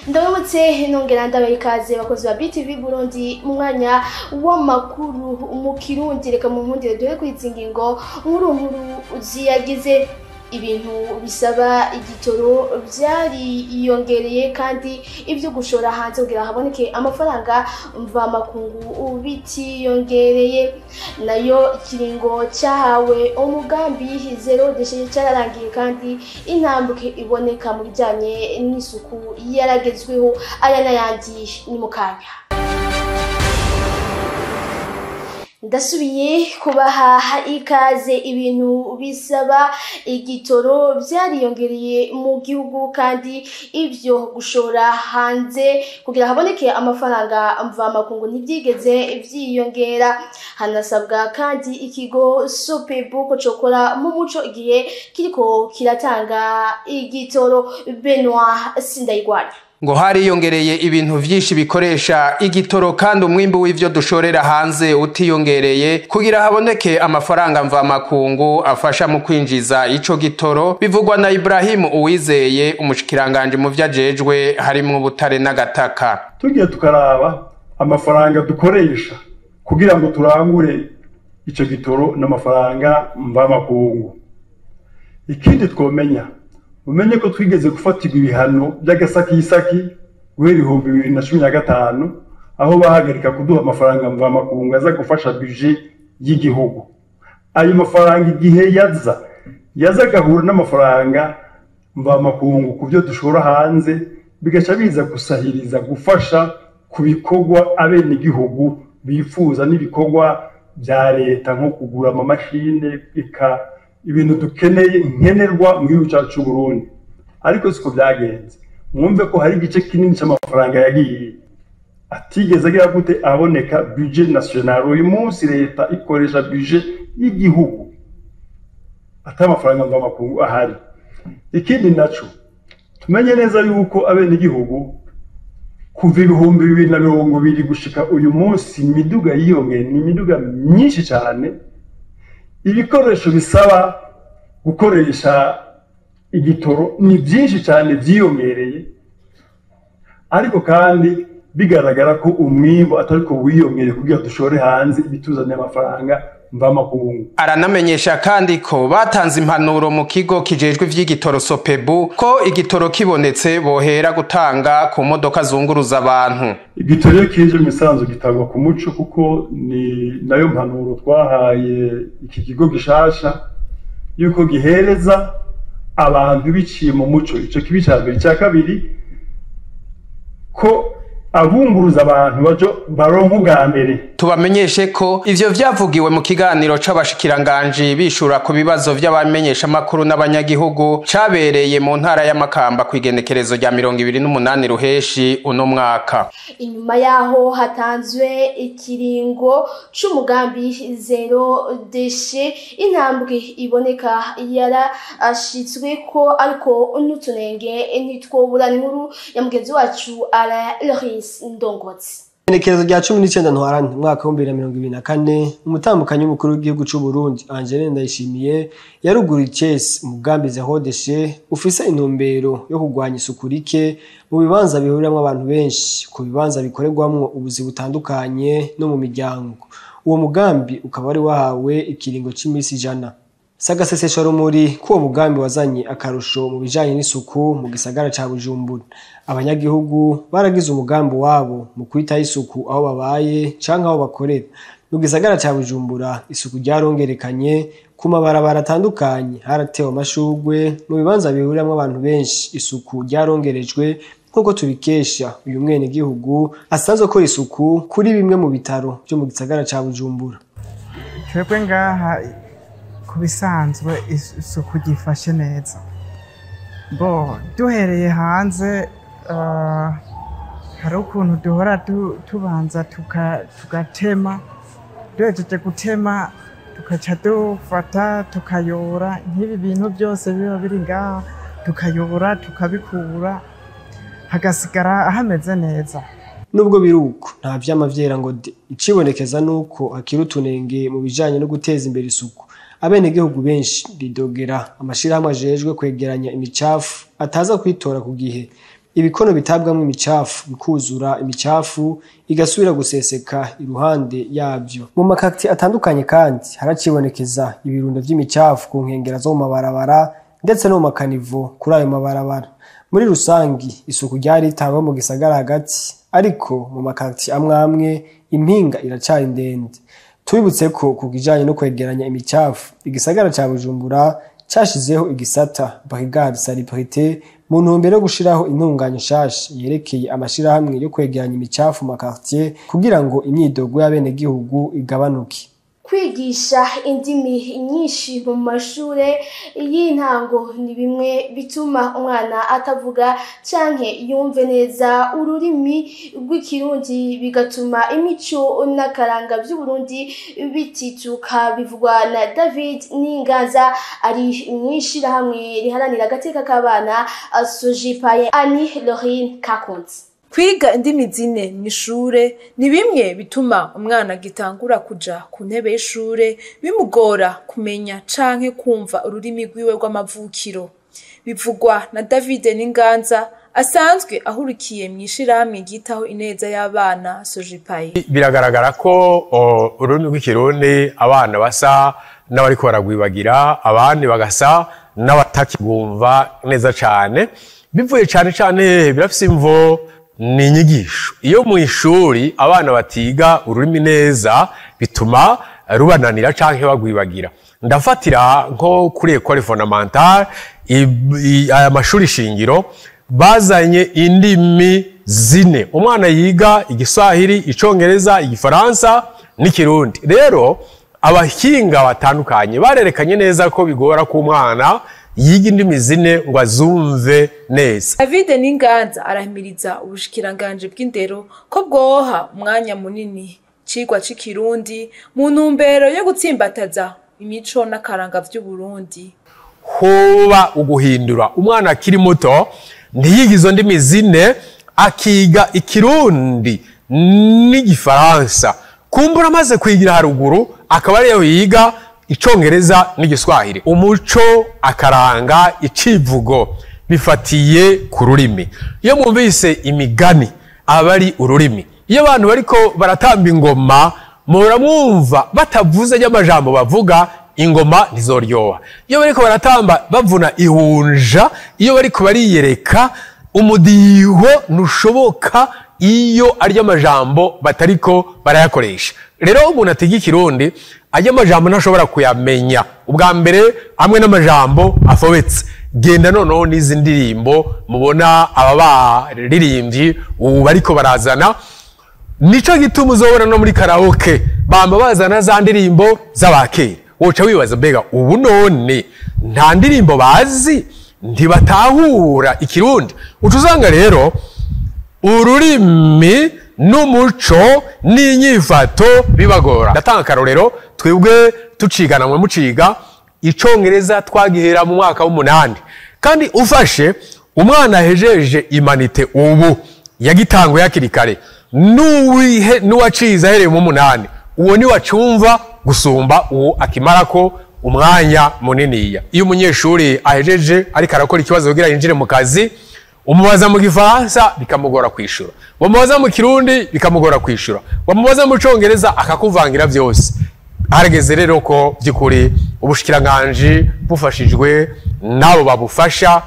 Ndabutse nongera ndabaha ikaze bakozi ba BTV Burundi mu mwanya w'amakuru mu Kirundi. Reka mu nkundire duhere kuri izi ngingo nkuru nkuru ziyagize. Ibintu bisaba igitoro vyariyongereye kandi ivyo gushora hanze kugira haboneke amafaranga mvamakungu bitiyongereye. Nayo ikiringo cyahawe umugambi zéro déchet cararangiye kandi intambwe iboneka mu bijanye n'isuku yaragezweho. Aya n'ayandi ni mu kanya. Ndasubiye kubaha ikaze. Ibintu bisaba igitoro vyariyongereye mu gihugu kandi ivyo gushora hanze kugira haboneke amafaranga mvamakungu ntivyigeze vyiyongera. Hanasabwa kandi ikigo Sopebu ko cokora mu muco igihe kiriko kiratanga igitoro. Benoit Sindayigwanya. Ngo hariyongereye ibintu vyinshi bikoresha igitoro kandi umwimbu w'ivyo dushorera hanze utiyongereye kugira haboneke amafaranga mvamakungu afasha mu kwinjiza ico gitoro, bivugwa na Ibrahim Uwizeye, umushikiranganje mu vyajejwe harimwo ubutare n'agataka. Tugiye tukaraba amafaranga dukoresha kugira ngo turangure ico gitoro n'amafaranga mvamakungu. Ikindi twomenya, umenye ko twigeze gufatirwa ibihano by'agasakisaki guhera 2015, aho bahagarika kuduha amafaranga mvamakungu aza gufasha budget y'igihugu. Ayo mafaranga igihe yaza agahura n'amafaranga mvamakungu ku byo dushora hanze, bigaca biza gusahiriza gufasha ku bikorwa abenegihugu bifuza n'ibikorwa bya leta, nko kugura amamashine, eka ibintu dukeneye nkenerwa mu gihugu cyacu c'u Burundi. Ariko siko byagenze. Mwumve ko hari igice kinini c'amafaranga yagiye atigeze agira gute aboneka budget national. Uyu munsi leta ikoresha budget y'igihugu ata amafaranga mvamakungu ahari. Ikindi naco, tumenye neza yuko abenegihugu kuva 2020 gushika uyu munsi imiduga yiyongeye, ni imiduga myinshi cyane. Ibikoresho bisaba gukoresha igitoro ni byinshi cyane byiyongereye, ariko kandi bigaragara ko umwimbu atari ko wiyongereye kugira dushore hanze ibituzaniye amafaranga mvamakungu. Aranamenyesha kandi ko batanze impanuro mu kigo kijejwe ivy'igitoro Sopebu ko igitoro kibonetse bohera gutanga ku modoka zunguruza abantu. Igitoro iyo kije mu misanzu gitangwa ku muco, kuko ni nayo mpanuro twahaye iki kigo gishasha yuko gihereza abantu biciye mu muco. Ico kibi ca mbere. Ica kabiri, ko abunguruza abantu bajo baronka ubwa mbere. Tubamenyeshe ko ivyo vyavugiwe mu kiganiro c'abashikiranganji bishura ku bibazo vy'abamenyeshamakuru n'abanyagihugu cabereye mu ntara y'Amakamba kw'igenekerezo rya 28 Ruheshi uno mwaka. Inyuma yaho hatanzwe ikiringo c'umugambi zéro déchet, intambwe iboneka yarashitswe ko, ariko n'utunenge ntitwobura. Inkuru ya mugenzi wacu Alain Loris Ndongotsi. Igenekerezo rya 19 Ntwarante umwaka wa 2024, umutambukanyi w'umukuru w'igihugu c'u Burundi Angeline Ndayishimiye yaruguruye icese umugambi zéro déchet ufise intumbero yo kurwanya isuku rike mu bibanza bihuriramwo abantu benshi, ku bibanza bikorerwamwo ubuzi butandukanye no mu miryango. Uwo mugambi ukaba wari wahawe ikiringo c'imisi 100. Sagasesesha rumuri ko uwo mugambi wazanye akarusho mu bijanye n'isuku mu gisagara ca Bujumbura. Abanyagihugu baragize umugambi wabo mu kwitaho isuku aho babaye canke aho bakorera. Mu gisagara ca Bujumbura isuku ryarongerekanye, ku mabarabara atandukanye haratewe amashurwe, mu bibanza bihuriramwo abantu benshi isuku ryarongerejwe, nk'uko tubikesha uyu mwenegihugu asanzwe akora isuku kuri bimwe mu bitaro vyo mu gisagara ca Bujumbura. Twebwe ngaha ku bisanzwe isuku ryifashe neza. Bo duhereye hanze, hari ukuntu duhora tubanza tugatema, duhejeje gutema tukaca dufata tukayora nk'ibi bintu byose biba biri ngaha, tukayora tukabikura, hagasigara hameze neza. Nubwo biruko, nta vyama vyera ngo de. Icibonekeza nuko hakiri utunenge mu bijanye no guteza imbere isuku. Abenegihugu benshi bidogera amashirahamwe ajejwe kwegeranya imicafu ataza kwitora ku gihe. Ibikono bitabwamwo imicafu bikuzura imicafu igasubira guseseka iruhande yavyo. Mu makakti atandukanye kandi haracibonekeza ibirundo vy'imicafu ku nkengera zo mu mabarabara ndetse no mu makanivo kuri ayo mabarabara. Muri rusangi isuku ryaritaweho mu gisagara hagati, ariko mu makakti amwe amwe impinga iracari ndende. Tubibutse ko ku kijanye no kwegeranya imicafu, igisagara ca Bujumbura cashizeho igisata Brigade Salubrité mu ntumbero yo gushiraho intunganyo nshasha yerekeye amashirahamwe yo kwegeranya imicafu mu makartier kugira ngo imyidogo y'abenegihugu igabanuke. Kwigisha indimi nyinshi mu mashure y'intango ni bimwe bituma umwana atavuga canke yumve neza ururimi rw'Ikirundi, bigatuma imico n'akaranga vy'Uburundi bitituka, bivugwa na David Ninganza ari mw'ishirahamwe riharanira agateka k'abana Sojipaye. Annie Lorine Kakunzi. Kwiga indimi zine mw'ishure ni bimwe bituma umwana agitangura kuja ku ntebe y'ishure bimugora kumenya canke kumva ururimi rwiwe rw'amavukiro. Bivugwa na David Ninganza asanzwe ahurikiye mw'ishirahamwe ryitaho ineza y'abana Sojipaye. Biragaragara ko ururimi rw'Ikirundi abana basa n'abariko baragwibagira, abandi bagasa n'abatakigumva neza cane. Bivuye cane cane birafise imvo ni inyigisho. Iyo mu ishuri abana batiga ururimi neza bituma rubananira canke bagwibagira. Ndafatira nko kuri Ecole Fondamentale, aya mashuri shingiro bazanye indimi zine. Umwana yiga Igiswahili, Icongereza, Igifaransa n'Ikirundi. Rero abahinga batandukanye barerekanye neza ko bigora ko umwana yiga indimi zine ngo azumve neza. David Ninganza arahimiriza ubushikiranganje bw'indero ko bwoha umwanya munini cigwa c'ikirundi mu ntumbero yo gutsimbataza imico n'akaranga vy'Uburundi. Hoba uguhindura umwana akiri muto ntiyiga izo ndimi zine, akiga Ikirundi n'igifaransa, kumbura amaze kwigira haruguru akaba ariyo yiga Icongereza n'igiswahili. Umuco, akaranga, icivugo bifatiye ku rurimi. Iyo mwumvise imigani aba ari ururimi. Iyo abantu bariko baratamba ingoma muramwumva batavuze ry'amajambo bavuga, ingoma ntizoryoha. Iyo bariko baratamba bavuna ihunja, iyo bariko bariyereka umudiho ntushoboka iyo ari amajambo batariko barayakoresha. Rero umuntu atiga Ikirundi ajya amajambo ntashobora kuyamenya. Ubwa mbere amwe n'amajambo afobetse. Genda noneho n'izi ndirimbo mubona aba baririmbyi ubu bariko barazana, nico gituma uzobona no muri karaoke bamba bazana za ndirimbo z'abakera. Woca wibaza mbega ubu none nta ndirimbo bazi, ntibatahura Ikirundi. Uca usanga rero ururimi n'umuco n'inyifato bibagora. Ndatanga akarorero, twebwe tucigana mwe muciga Icongereza twagihera mu mwaka w'umunani, kandi ufashe umwana ahejeje imanite ubu yagitanguye hakiri kare n'uwacize ahereye mu munani, uwo ni wacumva gusumba uwo akimarako umwanya muniniya. Iyo umunyeshuri ahejeje ariko arakora ikibazo kugira yinjire mu kazi, umubaza mu Gifaransa bikamugora kwishura, wamubaza mu Kirundi bikamugora kwishura, wamubaza mu Congereza akakuvangira vyose. Harageze rero ko by'ukuri ubushikiranganje bufashijwe nabo babufasha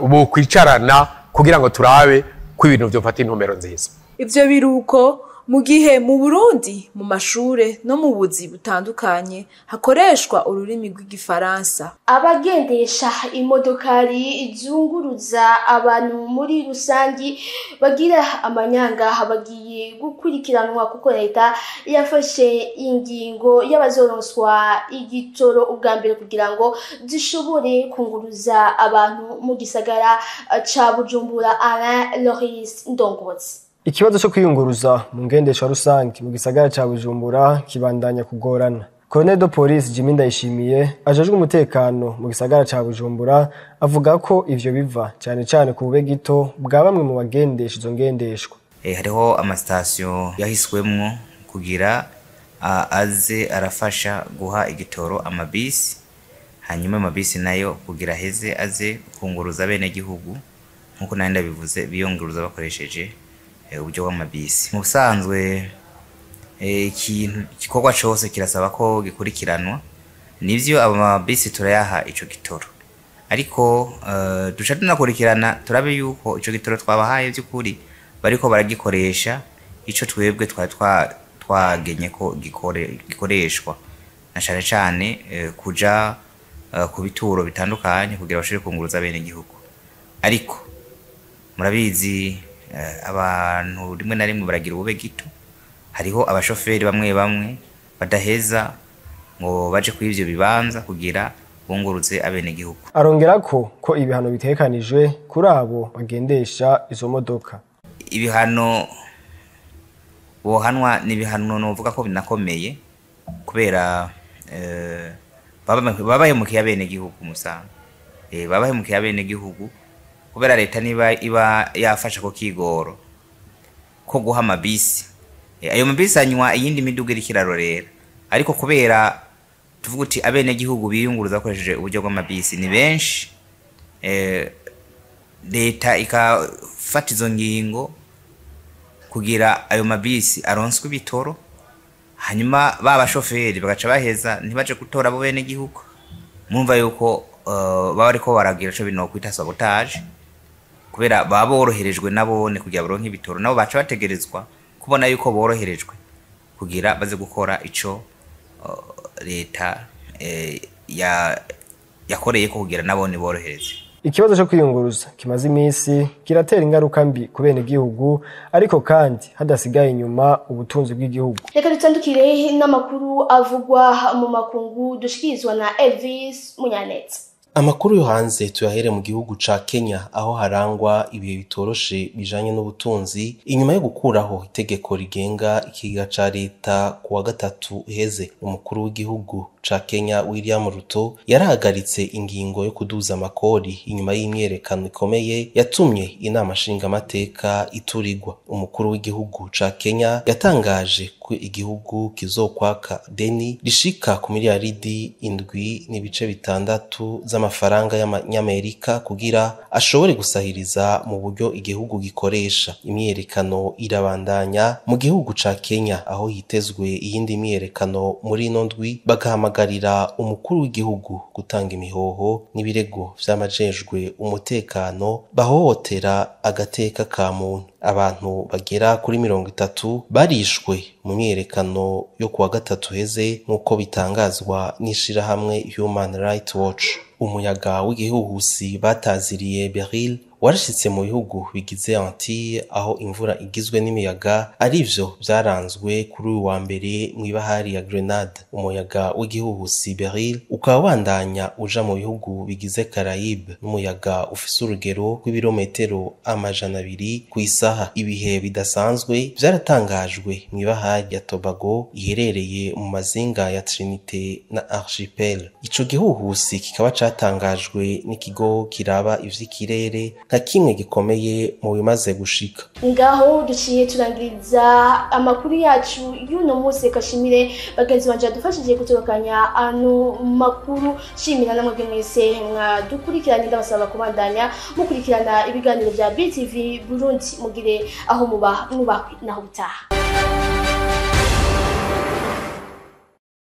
bokwicarana kugira ngo turabe ko ibintu vyofata intumbero nziza. Ivyo biruko mu gihe mu Burundi mu mashure no mu buzi butandukanye hakoreshwa ururimi rw'igifaransa. Abagendesha imodokari zunguruza abantu muri rusangi bagira amanyanga bagiye gukurikiranwa kuko leta yafashe ingingo y'abazoronswa igitoro ubwa mbere kugira ngo zishobore kunguruza abantu mu gisagara ca Bujumbura. Alain Loris Ndongozi. Ikibazo cyo kwiyunguruza mu ngendeshwa rusange mu gisagara ca Bujumbura kibandanya kugorana. Colonel de Police Jimmy Ndayishimiye ajejwe umutekano mu gisagara ca Bujumbura avuga ko ivyo biva cyane cyane ku bube gito bwa bamwe mu bagendesha izo ngendeshwa. Hariho amasitasiyo yahiswemwo kugira aze arafasha guha igitoro amabisi, hanyuma amabisi nayo kugira heze aze kunguruza bene gihugu. nkuko nari ndabivuze biyunguruza bakoresheje uburyo bw'amabisi. Mu busanzwe ikintu igikorwa cose kirasaba ko gikurikiranwa, nivyo abo mabisi turayaha ico gitoro, ariko duca tunakurikirana turabe yuko ico gitoro twabahaye by'ukuri bariko baragikoresha ico twebwe twari twagenye ko gikoreshwa, na cane cane kuja ku bituro bitandukanye kugira bashobore kunguruza bene gihugu. Ariko murabizi abantu rimwe na rimwe baragira ubube gito, hariho abashoferi bamwe bamwe badaheza ngo baje kuri ivyo bibanza kugira bunguruze abene gihugu. Arongera ko ibihano bitekanijwe kuri abo bagendesha izo modoka. Ibihano bohanwa ni ibihano novuga ko binakomeye, kubera babahemukiye abene gihugu musanga, babahemukiye abene gihugu kubera leta niba iba yafasha ko kigoro ko guha amabisi, ayo mabisi anywa iyindi miduga iri kirarorera, ariko kubera tuvuga uti abene gihugu biyunguruza bakoresheje uburyo bw'amabisi ni benshi, leta ikafata izo ngingo kugira ayo mabisi aronswe ibitoro, hanyuma ba bashoferi bagaca baheza ntibaje gutora abo bene gihugu. Murumva yuko baba ariko baragira ico bino kwita sabotage, kubera baba boroherejwe nabone kugira baronke ibitoro, nabo baca bategerezwa kubona yuko boroherejwe kugira baze gukora ico leta yakoreye ko kugira nabone borohereze. Ikibazo cyo kwiyunguruza kimaze iminsi kiratera ingaruka mbi ku bene gihugu, ariko kandi hadasigaye inyuma ubutunzi bw'igihugu. Reka dutandukire n'amakuru avugwa mu makungu dushikirizwa na Elvis Munyanetsa. Amakuru yo hanze tuyahere mu gihugu ca Kenya, aho harangwa ibihe bitoroshe bijanye n'ubutunzi inyuma yo gukuraho itegeko rigenga ikiga ca leta kuwa gatatu heze. Umukuru w'igihugu ca Kenya William Ruto yarahagaritse ingingo yo kuduza amakori inyuma y'imyerekano ikomeye yatumye inama nshingamateka iturirwa. Umukuru w'igihugu ca Kenya yatangaje ko igihugu kizokwaka deni rishika ku miliyaridi 7.6 z'amafaranga y'amanyamerika kugira ashobore gusahiriza mu buryo igihugu gikoresha. Imyerekano irabandanya mu gihugu ca Kenya, aho hitezwe iyindi myerekano muri ino ndwi, bagahamagarira umukuru w'igihugu gutanga imihoho n'ibirego vy'amajejwe umutekano bahohotera agateka ka muntu. Abantu bagera kuri 30 barishwe mu myerekano yo kuwa gatatu heze, nk'uko bitangazwa n'ishirahamwe Human Rights Watch. Umuyaga w'igihuhusi bataziriye Beryl warashitse mu bihugu bigize Antilles, aho imvura igizwe n'imiyaga arivyo vyaranzwe kuri uyu wa mbere mw'ibahari ya Grenade. Umuyaga w'igihuhusi Beryl ukaba wandanya uja mu bihugu bigize Caraïbes, n'umuyaga ufise urugero rw'ibirometero 200 kw'isaha. Ibihe bidasanzwe vyaratangajwe mw'ibahari ya Tobago iherereye mu mazinga ya Trinité na Archipel. Ico gihuhusi kikaba catangajwe n'ikigo kiraba ivy'ikirere nka kimwe gikomeye mu bimaze gushika. Ngaho duciye turangiriza amakuru yacu y'uno munsi. Kashimire bagenzi banje badufashije gutokanya ano makuru, shimira namwe mwese mwadukurikiranye, ndabasaba kubandanya mukurikirana ibiganiro bya BTV Burundi, mugire aho muba mwubahwe naho butaha.